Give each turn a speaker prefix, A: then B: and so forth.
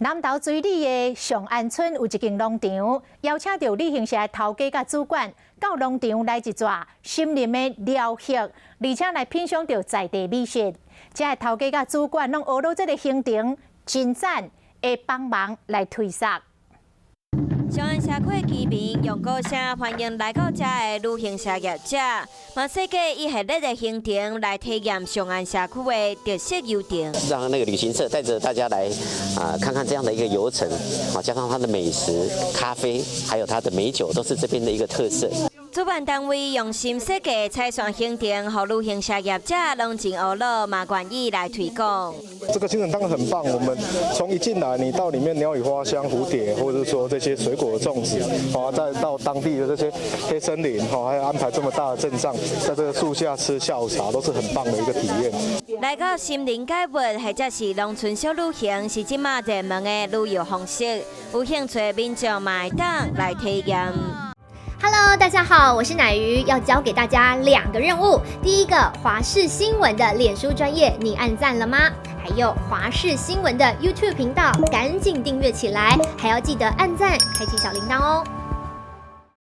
A: 南投水里的上安村有一間農場，邀請著旅行社的頭家佮主管到農場來一逝森林的療學，而且來品嚐著在地美食。遮的頭家佮主管攏學落這个行程，真讚，會幫忙來推捒。
B: 上安社區居民用歌聲歡迎來到遮的旅行社業者，嘛設計一系列的行程來體驗上安社區的特色遊程。
C: 讓那個旅行社帶著大家來啊，看看這樣的一個遊程，啊，加上它的美食、咖啡，還有它的美酒，都是這邊的一個特色。
B: 主辦單位用心設計踩線行程，予旅行社業者攏真呵樂，嘛願意來推廣。
D: 這個行程當然很棒，我們從一進來，你到裡面鳥語花香、蝴蝶，或者說這些水果的種植，啊，再到當地的這些黑森林，哈，還有安排這麼大的陣仗，在這個樹下吃下午茶，都是很棒的一個體驗。
B: 來到森林解密，或者是農村小旅行，是這馬熱門的旅遊方式。有興趣的民眾嘛會當來體驗。
E: Hello，大家好，我是乃瑜，要交給大家兩個任務。第一個，華視新聞的臉書專頁，你按讚了嗎？還有華視新聞的 YouTube 頻道，趕緊訂閱起來，還要記得按讚，開啟小鈴鐺哦。